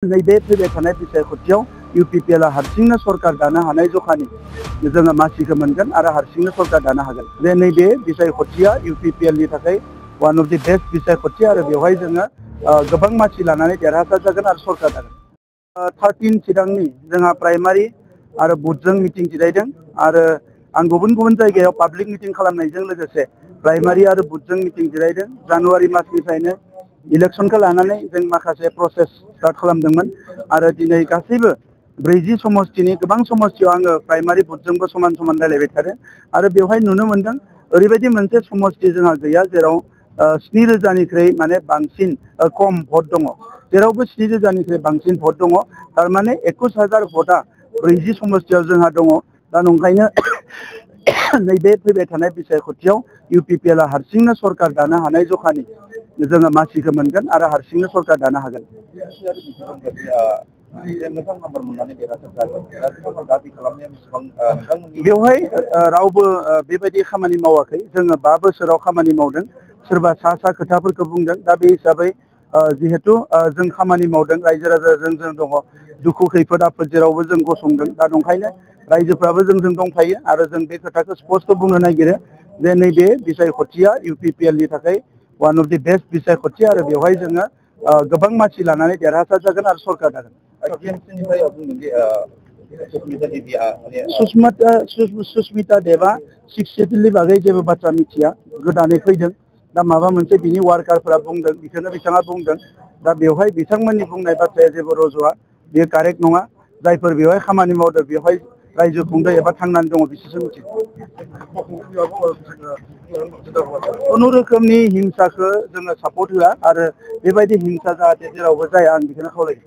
नैबे फैबाय थानाय बिसायख'थियाव इउपिपिएलआ हारसिंनो सरकार दानो हानाय जखानि जोङो मासिखौ मोनगोन आरो हारसिंनो सरकार दानो हागोन। जे नैबे बिसायख'थिया इउपिपिएलनि थाखाय वान अफ दि बेस्ट बिसायख'थि आरो बेवहाय जोङो गोबां मासि लानानै देरहासार जागोन आरो सरकार दागोन। 13 चिरांनि जोंहा प्राइमारि आरो बुथजों मिटिं जिरायदों आरो आं गुबुन गुबुन जायगायाव पाब्लिक मिटिं खालामनायजों लोगोसे प्राइमारि आरो बुथजों मिटिं जिरायदों। जानुवारि मासनिफ्रायनो इलेक्शनखौ लानानै जों माखासे प्रसेस स्टार्ट खालामदोंमोन आरो दिनै गासैबो 40 समष्टिनि गोबां समष्टियाव आङो प्राइमारि बुथजोंबो समान समान रायलायबाय थादों आरो बेवहाय नुनो मोनदों ओरैबायदि मोनसे समष्टि जोंहा गैया जेराव 7,000निख्रुइ माने बांसिन खम भट दङ। जेरावबो 7,000निख्रुइ बांसिन भट दङ। थारमाने 21,000 भटआ 40 समष्टियाव जोंहा दङ। दा नंखायनो नैबे फैबाय थानाय बिसायख'थियाव इउपिपिएलआ हारसिंनो सरकार दानो हानाय जखानि जोङो मासिखौ मोनगोन आरो हारसिंनो सरकार दानो हागोन। बेवहाय रावबो बेबायदि खामानि मावाखै। जोङो 5 बोसोराव खामानि मावदों। सोरबा सा खोथाफोरखौ बुंदों। दा बे हिसाबै जिहेतु जों खामानि मावदों, रायजो राजाजों जों दङ, दुखु खैफोद आफोद जेरावबो जों गसंदों। दा नंखायनो रायजोफ्राबो जोंजों दंफायो आरो जों बे खोथाखौ स्पष्ट बुंनो नागिरो जे नैबे बिसायख'थिया इउपिपिएलनि थाखाय वान अफ दि बेस्ट बिसायख'थि आरो बेवहाय जोङो गोबां मासि लानानै देरहासार जागोन आरो सरकार दागोन। सुस्मिता देबआ 6 सिडुलनि बागै जेबो बाथ्रा मिथिया, गोदानै फैदों। दा माबा मोनसे बिनि वार्कारफोरा बुंदों, बेखौनो बिथाङा बुंदों। दा बेवहाय बिथांमोननि बुंनाय बाथ्राया जेबो रज'आ, बेयो कारेक्ट नङा। जायफोर बेवहाय खामानि मावदों, बेवहाय रायजो खुंदों एबा थांनानै दङ, बिसोरसो मिथिगौ। खुनु रोखोमनि हिंसाखौ जोङो सापर्ट होआ आरो बेबायदि हिंसा जाहाथे जेरावबो जाया आं बेखौनो खावलायो।